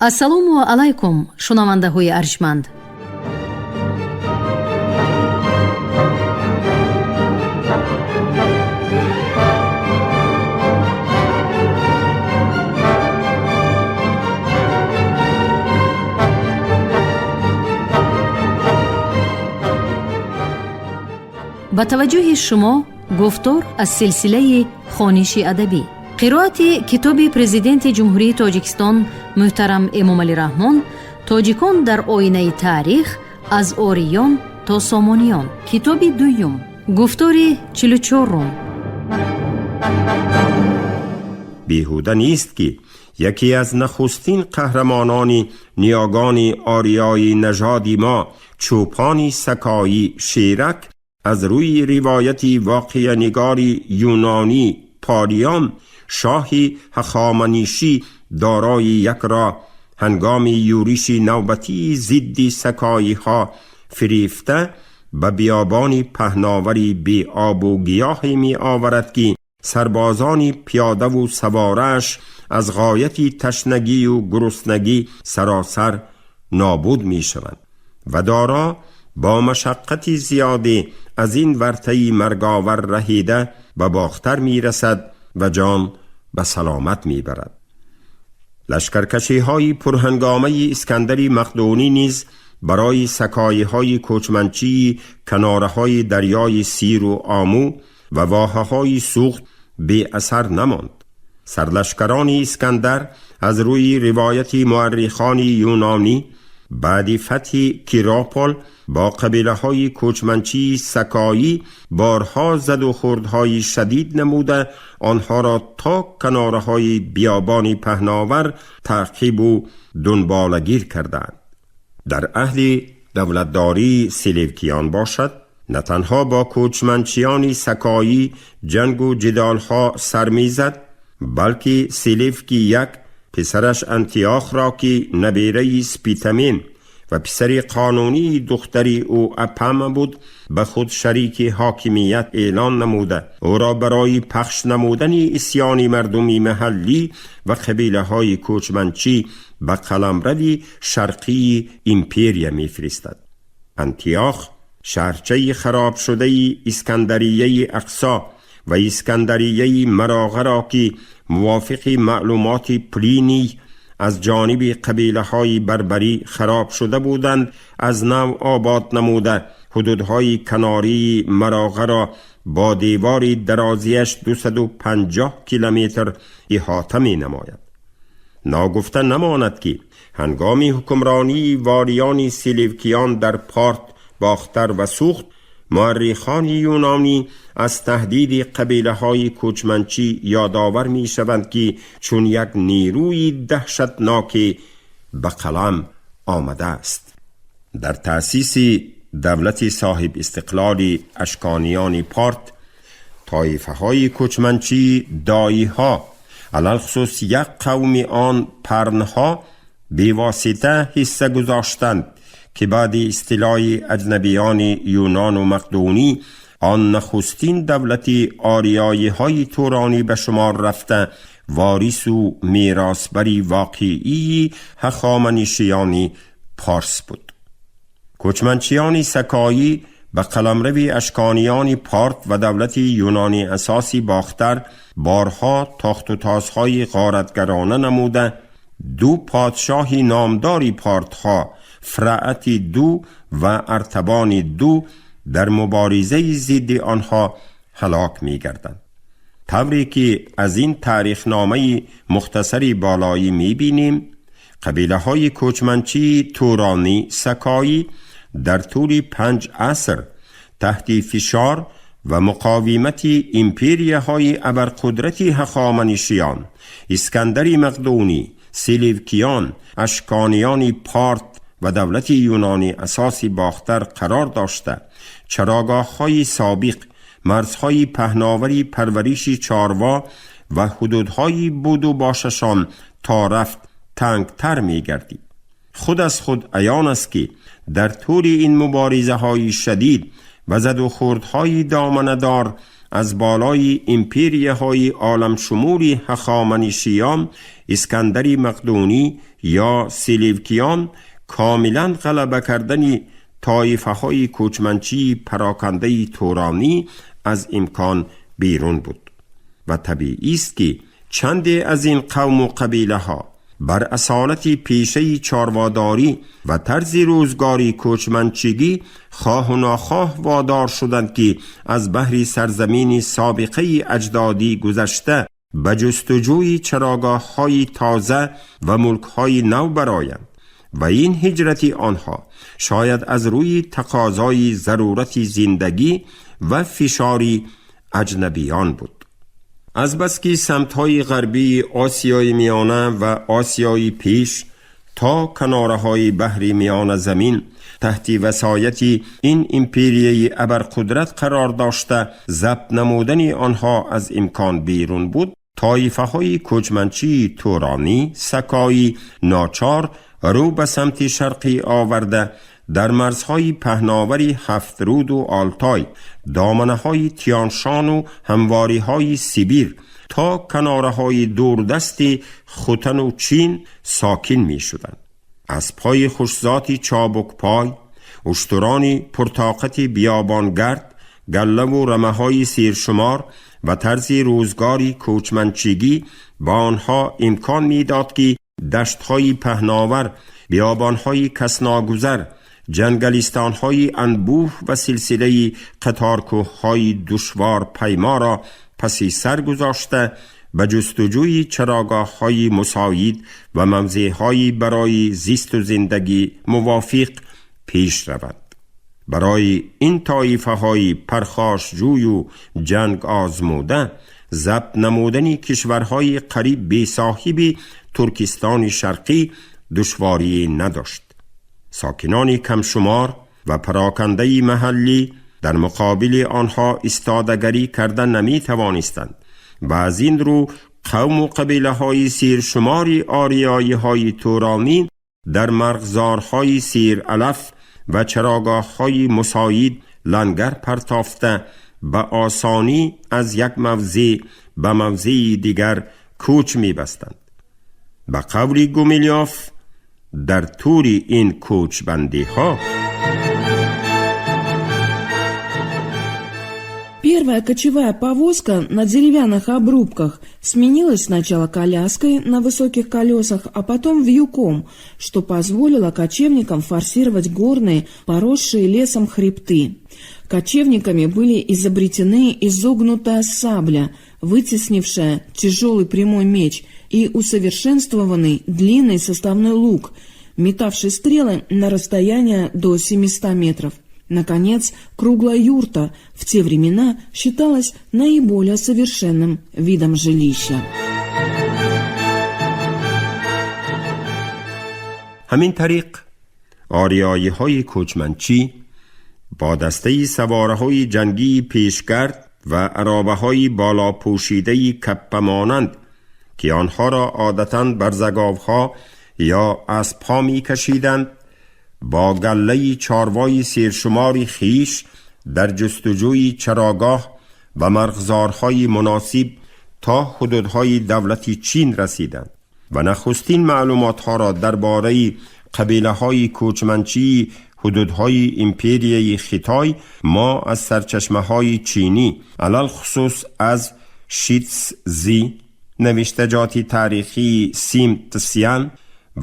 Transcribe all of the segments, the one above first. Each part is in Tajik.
Ассалому алайкум, шунавандаҳои арҷманд. Ба таваҷҷӯҳи шумо гуфтор аз силсилаи хониши адабӣ, қироати китоби Президенти Ҷумҳурии Тоҷикистон муҳтарам Эмомалӣ Раҳмон «Тоҷикон дар оинаи таърих: аз ориён то сомониён», китоби дуюм, гуфтори 44-ум. Беҳуда нест, ки яке аз нахустин қаҳрамонони ниёгони ориёи нажоди мо, чӯпони сакоӣ Шерак, аз рӯи ривояти воқеанигори юнонӣ Полион, шоҳи ҳахоманишӣ Дорои якро ҳангоми юриши навбатии зидди сакоиҳо фирифта, ба биёбони паҳновари беобу гиёҳе меоварад, ки сарбозони пиёдаву саворааш аз ғояти ташнагию гуруснагӣ саросар нобуд мешаванд ва Доро бо машаққати зиёде аз ин вартаи марговар раҳида ба Бохтар мерасад ва ҷон ба саломат мебарад. Лашкаркашиҳои пурҳангомаи Искандари Мақдунӣ низ барои сакоиҳои кӯчманчии канораҳои дарёи Сиру Омӯ ва воҳаҳои Сӯхт беасар намонд. Сарлашкарони Искандар аз рӯи ривояти муаррихони юнонӣ баъди фатҳи Киропол бо қабилаҳои кӯчманчии сакоӣ борҳо заду хӯрдҳои шадид намуда, онҳоро то канораҳои биёбони паҳновар таъқибу дунболагир карданд. Дар аҳди давлатдории Селевкиён бошад, на танҳо бо кӯчманчиёни сакоӣ ҷангу ҷидолҳо сар мезад, балки Селевки як писараш Антиохро, ки набераи Спитамен ва писари қонунии духтари ӯ Апама буд, ба худ шарики ҳокимият эълон намуда, ӯро барои пахш намудани исьёни мардуми маҳаллӣ ва қабилаҳои кӯчманчӣ ба қаламрави шарқии империя мефиристад. Антиох шаҳрчаи харобшудаи Искандарияи Ақсо ва Искандарияи Мароғаро, ки мувофиқи маълумоти Плиний аз ҷониби қабилаҳои барбарӣ хароб шуда буданд, аз нав обод намуда, ҳудудҳои канории Мароғаро бо девори дарозиаш 250 километр иҳота менамояд. Ногуфта намонад, ки ҳангоми ҳукмронии вориёни Селевкиён дар Порт, Бохтар ва Сӯхт муаррихони юнонӣ аз таҳдиди қабилаҳои кӯчманчӣ ёдовар мешаванд, ки чун як нерӯи даҳшатноке ба қалам омадааст. Дар таъсиси давлати соҳиб истиқлоли ашкониёни Порт тоифаҳои кӯчманчии доиҳо, алалхусус як қавми он парнҳо, бевосита ҳисса гузоштанд, ки баъди истилои аҷнабиёни юнону мақдунӣ он нахустин давлати ориёиҳои туронӣ ба шумор рафта, ворису меросбари воқеии ҳахоманишиёни парс буд. Кӯчманчиёни сакоӣ ба қаламрави ашкониёни Порт ва давлати юнони асоси Бохтар борҳо тохту тозҳои ғоратгарона намуда, ду подшоҳи номдори портҳо, Фраати ду ва Артабони ду, дар муборизаи зидди онҳо ҳалок мегарданд. Тавре ки аз ин таърихномаи мухтасари болоӣ мебинем, қабилаҳои кӯчманчии туронӣ сакоӣ дар тӯли 5 аср таҳти фишор ва муқовимати империяҳои абарқудрати ҳахоманишиён, Искандари Мақдунӣ, Селевкиён, ашкониёни Порт ва давлати юнони асоси Бохтар қарор дошта, чарогоҳҳои собиқ, марзҳои паҳновари парвариши чорво ва ҳудудҳои буду бошашон то рафт тангтар мегардид. Худ аз худ аён аст, ки дар тӯли ин муборизаҳои шадид ва заду хӯрдҳои доманадор аз болои империяҳои оламшумули ҳахоманишиён, Искандари Мақдунӣ, یا سیلیوکیان کاملا غلبه کردن طایفه های کوچمنچی پراکنده تورانی از امکان بیرون بود و طبیعی است که چند از این قوم و قبیله ها بر اصالت پیشه چارواداری و طرز روزگاری کوچمنچگی خواه و ناخواه وادار شدند که از بحر سرزمین سابقه اجدادی گذشته به جستجوی چراگاه های تازه و ملک های نو برایند و این هجرت آنها شاید از روی تقاضای ضرورت زندگی و فشاری اجنبیان بود. از بس که سمت‌های غربی آسیای میانه و آسیای پیش تا کناره‌های بحر میانه زمین تحت وصایت این امپریه ابرقدرت قرار داشته، ضبط نمودن آنها از امکان بیرون بود. طایفه های کوچمنچی تورانی سکایی ناچار رو به سمت شرقی آورده در مرزهای پهناوری هفت رود و آلتای، دامنه های تیانشان و همواری های سیبیر تا کناره های دوردست خوتن و چین ساکن می شدند. از پای خوشذاتی چابک پای، اشترانی پرطاقت بیابانگرد، گله و رمه های سیرشمار و طرز روزگاری کوچمنچگی با آنها امکان میداد که دشت‌های پهناور، بیابان‌های کسناگذر، جنگلستان‌های انبوه و سلسله قطارکوه‌های دشوار پیما را پسی سر گذاشته به جستجوی چراگاه‌های مساعد و موضع‌های برای زیست و زندگی موافق پیش روند. برای این طایفه‌های پرخاشجوی و جنگ آزموده، ضبط نمودن کشورهای قریب بی صاحب ترکستان شرقی دشواری نداشت. ساکنان کمشمار و پراکنده محلی در مقابل آنها ایستادگری کرده نمی توانستند و از این رو قوم و قبیله های سیرشماری آریایی های تورانی در مرغزارهای سیر علف و چراگاه های مساعد لنگر پرتافته به آسانی از یک موضع به موضع دیگر کوچ می بستند. به قول گومیلیاف در طول این کوچ بندی ها Первая кочевая повозка на деревянных обрубках сменилась сначала коляской на высоких колесах, а потом вьюком, что позволило кочевникам форсировать горные, поросшие лесом хребты. Кочевниками были изобретены изогнутая сабля, вытеснившая тяжелый прямой меч, и усовершенствованный длинный составной лук, метавший стрелы на расстояние до 700 метров. Наконец, круглая юрта в те времена считалась наиболее совершенным видом жилища. همین طریق آریایی های کوچمنچی با دسته سواره های جنگی پیشگرد و عرابه های بالا پوشیده کپه مانند که آنها را عادتاً بر زگاوها یا اسبها می کشیدند، با گله چاروای سیرشماری خیش در جستجوی چراگاه و مرغزارهای مناسب تا حدودهای دولت چین رسیدند و نخستین معلوماتها را درباره قبیله های کوچمنچی حدودهای امپریه خیتای ما از سرچشمه های چینی علل خصوص از شیتس زی، نوشتجات تاریخی سیم تسیان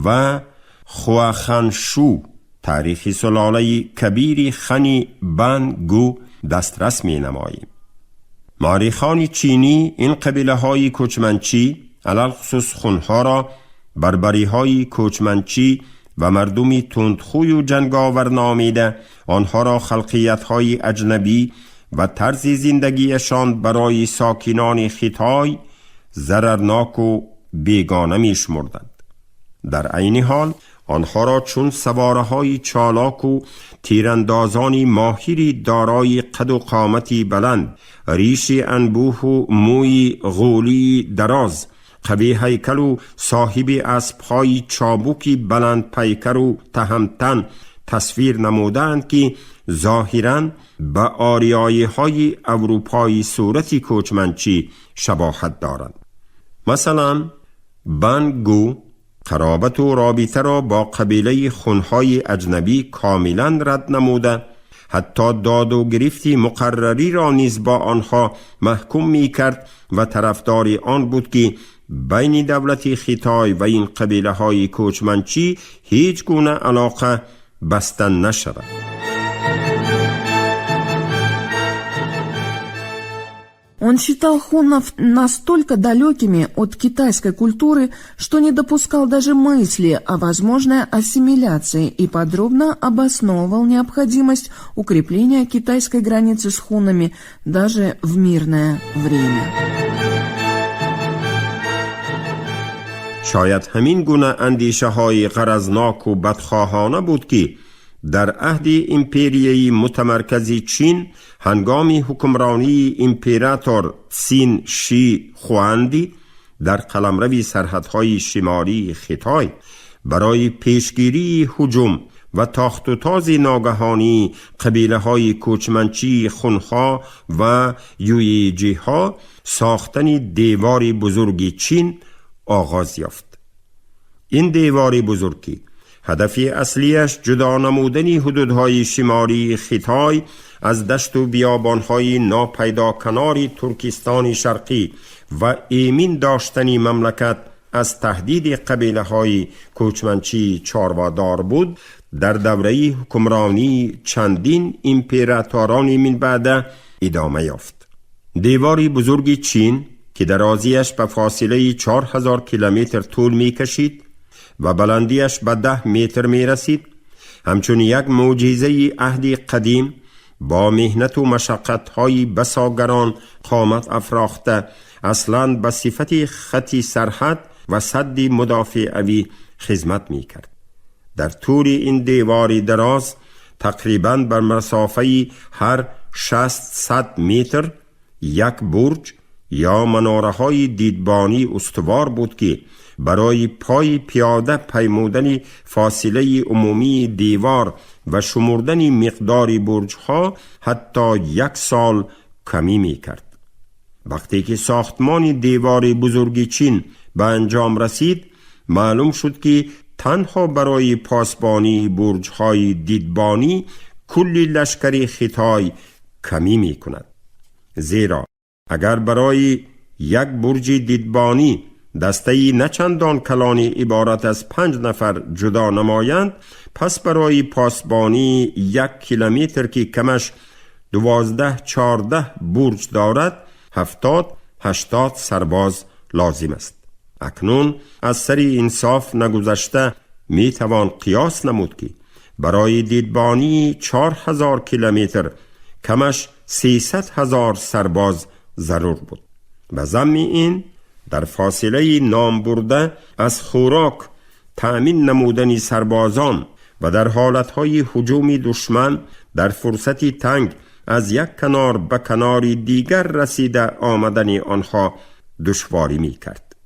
و خواخانشو، تاریخ سلاله کبیر خنی بان گو دسترس می نماییم. مؤرخان چینی این قبیله های کوچمنچی علل خصوص خونها را بربری های کوچمنچی و مردمی تندخوی و جنگاور نامیده آنها را خلقیت های اجنبی و طرز زندگیشان برای ساکنان خیتای ضررناک و بیگانه می شمردند. در عین حال آنها را چون سواره های چالاک و تیراندازانی ماهری دارای قد و قامتی بلند، ریش انبوه و موی غولی دراز، قوی هیکل و صاحب اسب‌های چابکی بلند پیکر و تهمتن تصویر نمودند که ظاهراً به آریایی های اروپایی صورتی کوچمنچی شباهت دارند. مثلا بانگو قرابت و رابطه را با قبیله خونهای اجنبی کاملا رد نموده، حتی داد و گرفتی مقرری را نیز با آنها محکوم می کرد و طرفدار آن بود که بین دولت خیتای و این قبیله های کوچمنچی هیچ گونه علاقه بسته نشود. Он считал хуннов настолько далекими от китайской культуры, что не допускал даже мысли о возможной ассимиляции и подробно обосновывал необходимость укрепления китайской границы с хуннами даже в мирное время. شاید همین گونه اندیشه های غرضناک و بدخواهانه بود که در عهد امپریه متمرکزی چین هنگام حکمرانی امپراتور سین شی خواندی در قلمرو سرحدهای شمالی خطای برای پیشگیری هجوم و تاخت و تاز ناگهانی قبیله های کوچمنچی خونها و یویجی ها ساختن دیوار بزرگ چین آغاز یافت. این دیوار بزرگی هدف اصلیش جدا نمودن حدودهای شمالی خطای از دشت و بیابانهای ناپیدا کنار ترکستان شرقی و ایمین داشتن مملکت از تهدید قبیله های کوچمنچی چاروادار بود، در دوره حکمرانی چندین امپراتوران من بعد ادامه یافت. دیوار بزرگ چین که درازیش به فاصله 4000 کیلومتر طول می کشید و بلندیش به 10 متر می رسید، همچون یک معجزه عهد قدیم با مهنت و مشقت های بساگران قامت افراخته، اصلا به صفت خطی سرحد و سد مدافعوی خدمت می کرد. در طول این دیوار دراز تقریبا بر مسافه هر 600 متر یک برج یا مناره های دیدبانی استوار بود که برای پای پیاده پیمودن فاصله عمومی دیوار و شمردن مقدار برج ها حتی یک سال کمی می کرد. وقتی که ساختمان دیوار بزرگ چین به انجام رسید، معلوم شد که تنها برای پاسبانی برج های دیدبانی کل لشکر خطای کمی می کند. زیرا اگر برای یک برج دیدبانی دسته نچندان کلانی عبارت از 5 نفر جدا نمایند، پس برای پاسبانی 1 کیلومتر که کمش 12-14 برج دارد 70-80 سرباز لازم است. اکنون از سر انصاف نگذشته می توان قیاس نمود که برای دیدبانی 4000 کیلومتر کمش 300,000 سرباز ضرور بود. به ضم این در فاصله نام برده از خوراک تأمین نمودن سربازان و در حالتهای هجوم دشمن در فرصتی تنگ از یک کنار به کنار دیگر رسیده آمدن آنها دشواری می کرد.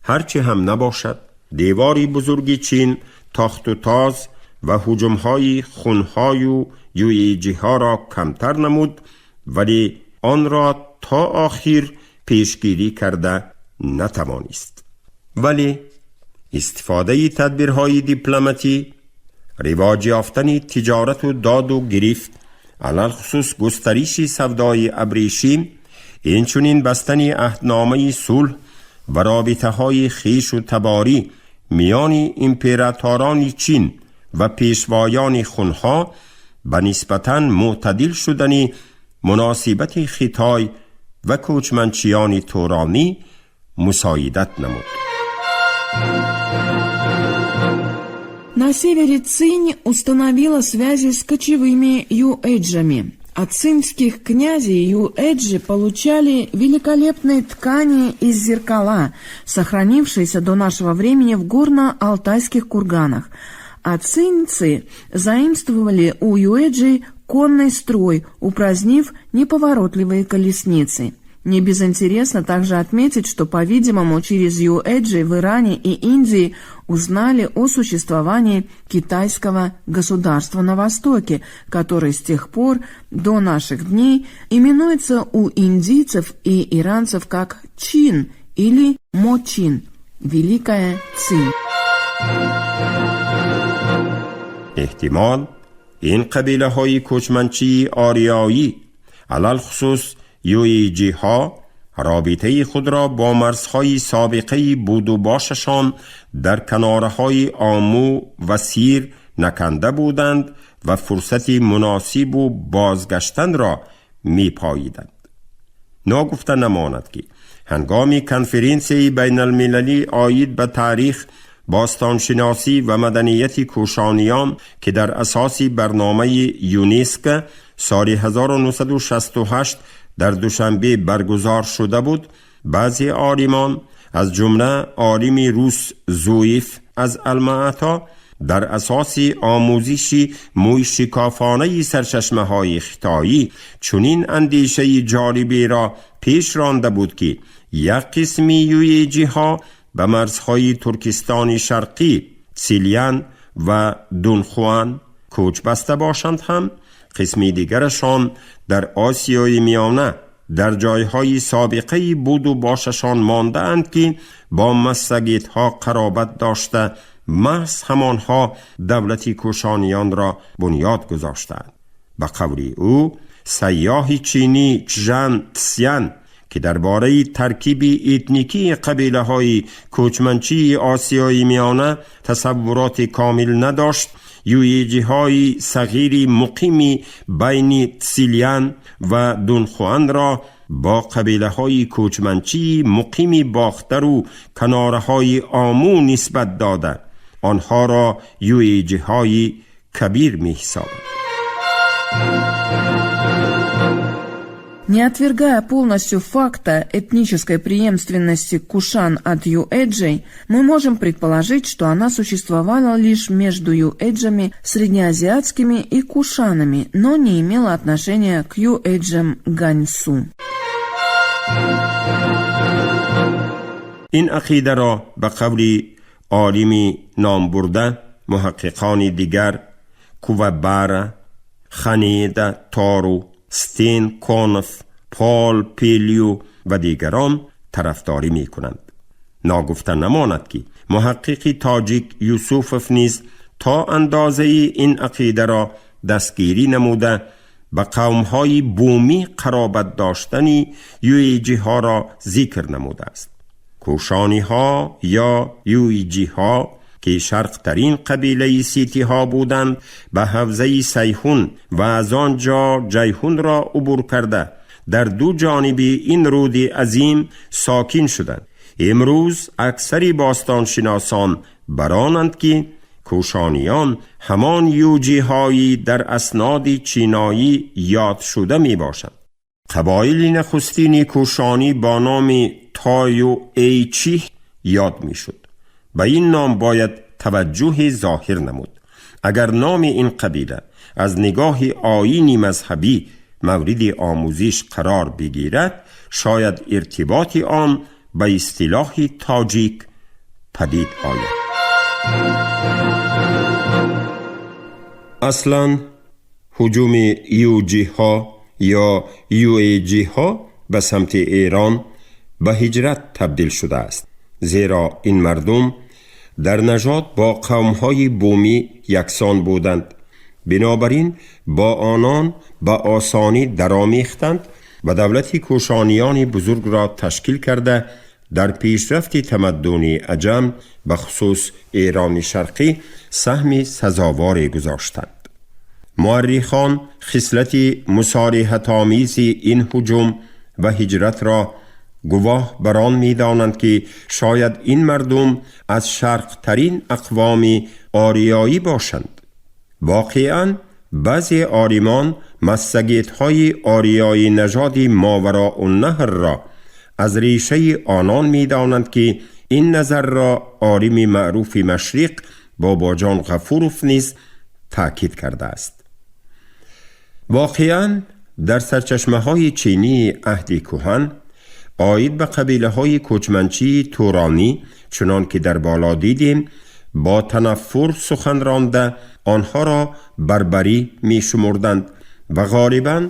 هرچه هم نباشد، دیواری بزرگ چین تاخت و تاز و هجومهای خونهای و یویجی ها را کمتر نمود، ولی آن را تا آخر پیشگیری کرده نتوانست. ولی استفاده تدبیرهای دیپلماتی، رواج یافتن تجارت و داد و گرفت، علی‌الخصوص گسترش سودای ابریشم، اینچنین بستن عهدنامه صلح و رابطه های خویش و تباری میان امپراتوران چین و پیشوایان خونها به نسبتاً معتدل شدن مناسبت خطای و کوچمنچیان تورانی مساعدت نمود. На севере Цинь установила связи с кочевыми юэджами. От цинских князей юэджи получали великолепные ткани из зеркала, сохранившиеся до нашего времени в горно-алтайских курганах. А цинцы заимствовали у юэджей конный строй, упразднив неповоротливые колесницы. Не безинтересно также отметить, что, по-видимому, через юэджи в Иране и Индии узнали о существовании китайского государства на Востоке, которое с тех пор до наших дней именуется у индийцев и иранцев как Чин или Мочин, Великая Цинь. Эҳтимол, ин қабилаҳои кӯчманчии ориёӣ, алалхусус юиҷиҳо, робитаи худро бо марзҳои собиқаи будубошашон дар канораҳои Омӯ ва Сир наканда буданд ва фурсати муносибу бозгаштанро мепоиданд. Ногуфта намонад, ки ҳангоми конференсияи байналмилалӣ оид ба таърих, бостоншиносӣ ва маданияти кӯшониён, ки дар асоси барномаи ЮНЕСКО соли 1968 дар Душанбе баргузор шуда буд, баъзе олимон, аз ҷумла олими рус Зуев аз Алмаато, дар асоси омӯзиши мӯйшикофонаи сарчашмаҳои хитоӣ чунин андешаи ҷолиберо пеш ронда буд, ки як қисми юеҷиҳо ба марзҳои Туркистони Шарқӣ, Силиян ва Дунхуан кӯч баста бошанд ҳам, қисми дигарашон дар Осиёи Миёна дар ҷойҳои собиқаи буду бошашон мондаанд, ки бо массагетҳо қаробат дошта, маҳз ҳамонҳо давлати кӯшониёнро бунёд гузоштаанд. Ба қавли ӯ, сайёҳи чинӣ Чжан Тсян, ки дар бораи таркиби этникии қабилаҳои кӯчманчии Осиёи Миёна тасаввуроти комил надошт, юеҷиҳои сағири муқими байни Тсилиян ва Дунхуанро бо қабилаҳои кӯчманчии муқими Бохтару канораҳои Омӯ нисбат дода, онҳоро юеҷиҳои кабир меҳисобад. Не отвергая полностью факта этнической преемственности кушан от юэджей, мы можем предположить, что она существовала лишь между юэджами среднеазиатскими и кушанами, но не имела отношения к юэджам Ганьсу. Ин ақидаро, ба қавли олими номбурда, муҳаққиқони дигар Кувабара, Ханеда Тору, Стен Конов, Пол Пелю ва дигарон тарафдорӣ мекунанд. Ногуфта намонад, ки муҳаққиқи тоҷик Юсуфов низ то андозаи ин ақидаро дастгирӣ намуда, ба қавмҳои бумӣ қаробат доштани юиҷиҳоро зикр намудааст. Кӯшониҳо ё юиҷиҳо, ки шарқтарин қабилаи ситиҳо буданд, ба ҳавзаи Сайҳун ва аз он ҷо Ҷайҳунро убур карда, дар ду ҷониби ин руди азим сокин шуданд. Имрӯз аксари бостоншиносон баронанд, ки кӯшониён ҳамон юҷиҳои дар асноди чиноӣ ёд шуда мебошанд. Қабоили нахустини кӯшонӣ бо номи Тою Эйчи ёд мешуд. Ба ин ном бояд таваҷҷӯҳи зоҳир намуд. Агар номи ин қабила аз нигоҳи оини мазҳабӣ мавриди омӯзиш қарор бигирад, шояд иртиботи он ба истилоҳи тоҷик падид ояд. Аслан ҳуҷуми юҷиҳо ё юэҷиҳо ба самти Эрон ба ҳиҷрат табдил шудааст, зеро ин мардум дар нажод бо қавмҳои бумӣ яксон буданд. Бинобар ин бо онон ба осонӣ даромехтанд ва давлати кӯшониёни бузургро ташкил карда, дар пешрафти тамаддуни аҷам, ба хусус Эрони Шарқӣ, саҳми сазоворе гузоштанд. Муаррихон хислати мусориҳатомези ин ҳуҷум ва ҳиҷратро гувоҳ бар он медонанд, ки шояд ин мардум аз шарқтарин ақвоми ориёӣ бошанд. Воқеан, баъзе олимон массагетҳои ориёи нажоди Мовароуннаҳрро аз решаи онон медонанд, ки ин назарро олими маъруфи машриқ Бобоҷон Ғафуров низ таъкид кардааст. Воқеан, дар сарчашмаҳои чинии аҳди кӯҳан оид ба қабилаҳои кӯчманчии туронӣ, чунон ки дар боло дидем, бо танаффур сухан ронда, онҳоро барбарӣ мешумурданд ва ғолибан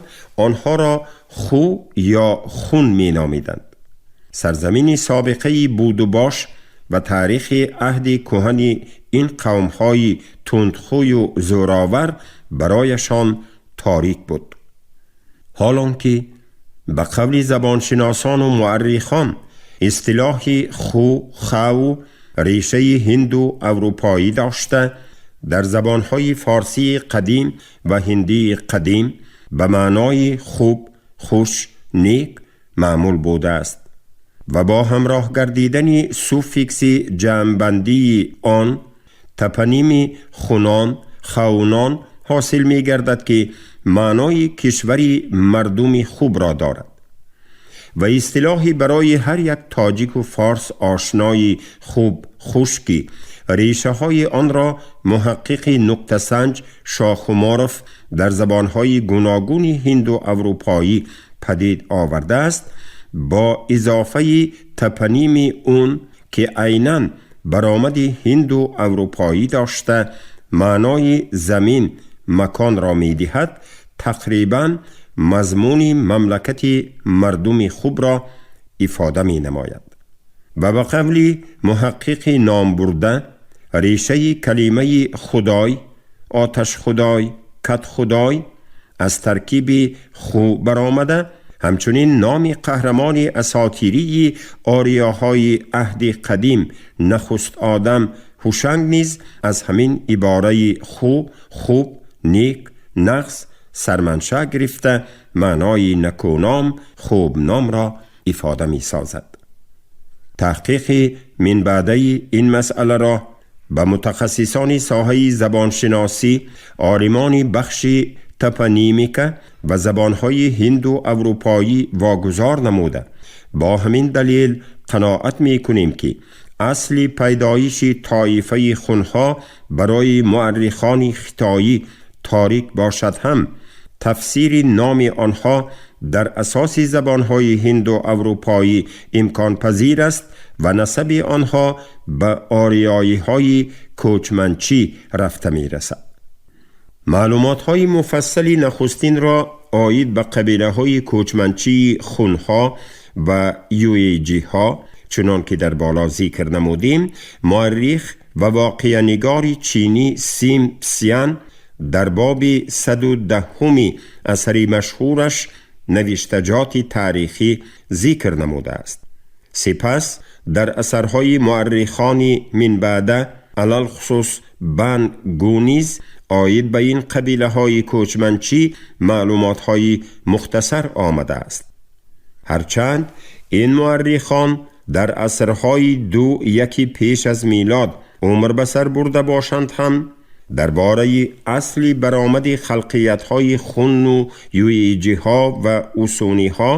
онҳоро ху ё хун меномиданд. Сарзамини собиқаи будубош ва таърихи аҳди кӯҳани ин қавмҳои тундхӯю зӯровар барояшон торик буд. Ҳолон ки ба қавли забоншиносону муаррихон истилоҳи ху хав решаи ҳинду аврупоӣ дошта, дар забонҳои форсии қадим ва ҳиндии қадим ба маънои хуб, хуш, нек маъмул будааст ва бо ҳамроҳ гардидани суффикси ҷамъбандии он топоними хунон, хавнон ҳосил мегардад, ки маънои кишвари мардуми хубро дорад ва истилоҳи барои ҳар як тоҷику форс ошнои хуб хушки решаҳои онро муҳаққиқи нуктасанҷ Шохуморов дар забонҳои гуногуни ҳинду аврупоӣ падид овардааст, бо изофаи топоними он, ки айнан баромади ҳинду аврупоӣ дошта, маънои замин, маконро медиҳад, тақрибан мазмуни мамлакати мардуми хубро ифода менамояд. Ва ба қавли муҳаққиқи номбурда, решаи калимаи худой, оташхудой, кадхудой аз таркиби ху баромада, ҳамчунин номи қаҳрамони асотирии ориёҳои аҳди қадим, нахуст одам Ҳушанг низ аз ҳамин ибораи ху, хуб, нек, нағз сарманша гирифта, маънои накӯном, хубномро ифода месозад. Таҳқиқи минбаъдаи ин масъаларо ба мутахассисони соҳаи забоншиносӣ, олимони бахши топонимика ва забонҳои ҳинду аврупоӣ вогузор намуда, бо ҳамин далел қаноат мекунем, ки асли пайдоиши тоифаи хунҳо барои муаррихони хитоӣ торик бошад ҳам, тафсири номи онҳо дар асоси забонҳои ҳинду аврупоӣ имконпазир аст ва насаби онҳо ба ориёиҳои кӯчманчӣ рафта мерасад. Маълумотҳои муфассали нахустинро оид ба қабилаҳои кӯчманчии хунҳо ва юэҷиҳо, чунон ки дар боло зикр намудем, муаррих ва воқеанигори чинӣ Сим Сян дар боби 110-уми асари машҳураш «Навиштаҷоти таърихӣ» зикр намудааст. Сипас дар асарҳои муаррихони минбаъда, алалхусус Бан Гу низ оид ба ин қабилаҳои кӯчманчӣ маълумотҳои мухтасар омадааст. Ҳарчанд ин муаррихон дар асрҳои ду яки пеш аз милод умр ба сар бурда бошанд ҳам, дар бораи асли баромади халқиятҳои хунну юэҷиҳо ва усуниҳо,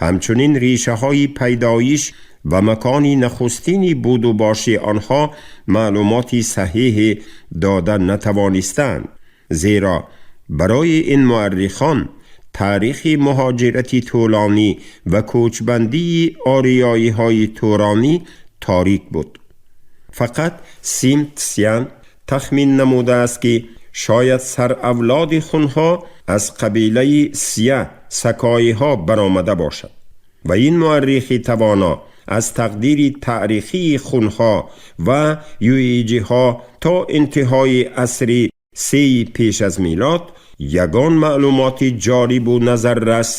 ҳамчунин решаҳои пайдоиш ва макони нахустини буду боши онҳо маълумоти саҳиҳе дода натавонистанд, зеро барои ин муаррихон таърихи муҳоҷирати тӯлонӣ ва кӯчбандии ориёиҳои туронӣ торик буд. Фақат Сим Тсян тахмин намудааст, ки шояд саравлоди хунҳо аз қабилаи Сия, сакоиҳо баромада бошад ва ин муаррихи тавоно аз тақдири таърихии хунҳо ва юиҷиҳо то интиҳои асри сеи пеш аз милод ягон маълумоти ҷолибу назаррас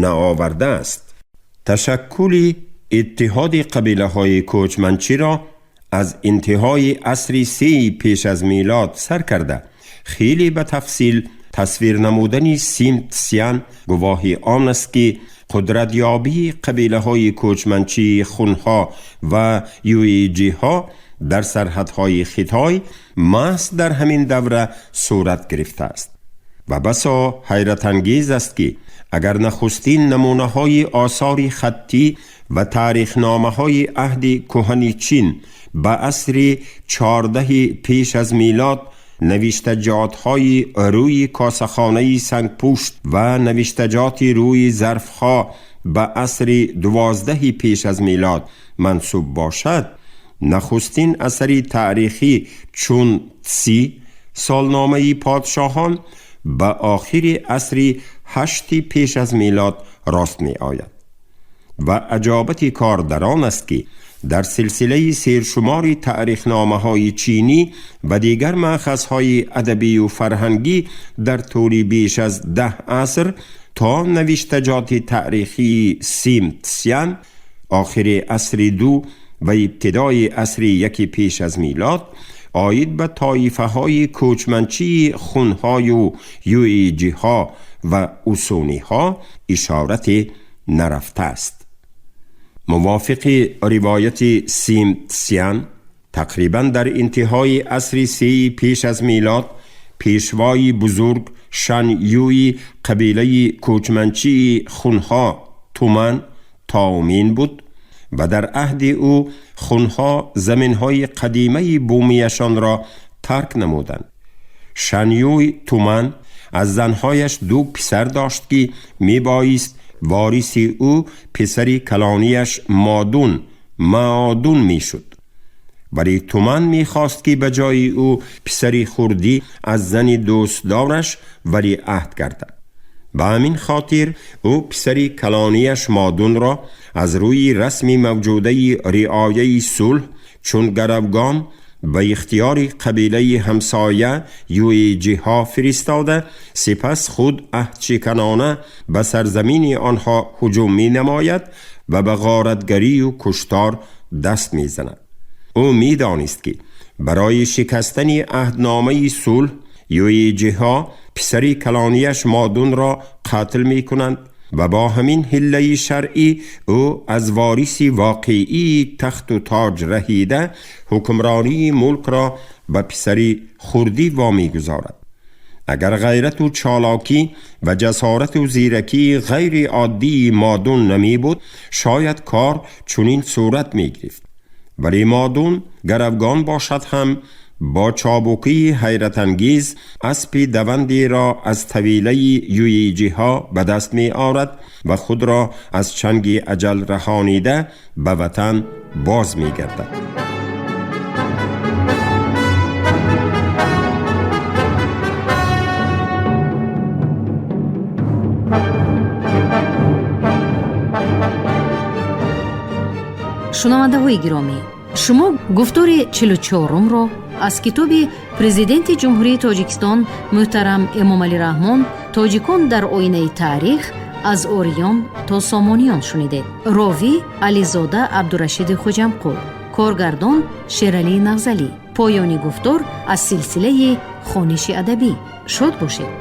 наовардааст. Ташаккули иттиҳоди қабилаҳои кӯчманчиро аз интиҳои асри сеи пеш аз милод сар карда, хеле ба тафсил тасвир намудани Сим Тсян гувоҳи он аст, ки қудратёбии қабилаҳои кӯчманчии хунҳо ва юиҷиҳо дар сарҳадҳои Хитой маҳз дар ҳамин давра сурат гирифтааст. Ва басо ҳайратангез аст, ки агар нахустин намунаҳои осори хаттӣ ва таърихномаҳои аҳди кӯҳани Чин ба асри 14-и пеш аз милод, навиштаҷотҳои рӯи косахонаи сангпушт ва навиштаҷоти рӯи зарфҳо ба асри 12-и пеш аз милод мансуб бошад, нахустин асари таърихӣ чун Тси, солномаи подшоҳон, ба охири асри ҳашти пеш аз милод рост меояд. Ва аҷобати кор дар он аст, ки در سلسله سیرشمار تاریخنامه های چینی و دیگر مأخذهای ادبی و فرهنگی در طول بیش از 10 عصر تا نوشتجات تاریخی سیم تسیان آخر عصر 2 و ابتدای عصر 1 پیش از میلاد عاید به طایفه های کوچمنچی خونهای و یویجی ها و اوسونی ها اشارت نرفته است. موافق روایت سیم تسیان تقریبا در انتهای عصر 3 پیش از میلاد پیشوای بزرگ شن یوی قبیله کوچمنچی خونها تومن تاومین بود و در عهد او خونها زمینهای قدیمه بومیشان را ترک نمودند. شنیوی تومن از زنهایش 2 پسر داشت که میبایست وارث او پسر کلانیش معادون میشد. ولی تومن میخواست که به جای او پسر خردی از زن دوستدارش ولی عهد گردد. به همین خاطر او پسر کلانیش مادون را از روی رسم موجوده رعایه صلح چون گروگان به اختیار قبیله همسایه یویجی ها فرستاده، سپس خود عهد شکنانه به سرزمین آنها هجوم می نماید و به غارتگری و کشتار دست می زند. او می دانست که برای شکستن عهدنامه صلح یویجی ها پسر کلانیش مادون را قتل می کنند و با همین حله شرعی او از وارث واقعی تخت و تاج رهیده حکمرانی ملک را به پسر خردی وامی گذارد. اگر غیرت و چالاکی و جسارت و زیرکی غیر عادی مادون نمی بود شاید کار چنین صورت می گرفت. ولی مادون گروگان باشد هم با چابکی حیرت انگیز اسب دوندی را از طویله یویجی ها به دست می آورد و خود را از چنگ اجل رهانیده به وطن باز می گردد. Шунавандаҳои гиромӣ, шумо гуфтори 44-умро аз китоби Президенти Ҷумҳурии Тоҷикистон муҳтарам Эмомалӣ Раҳмон «Тоҷикон дар оинаи таърих аз ориён то сомониён» шунидед. Ровӣ Ализода Абдурашиди Хуҷамқул, коргардон Шералӣ Нағзалӣ. Поёни гуфтор аз силсилаи хониши адабӣ. Шод бошед.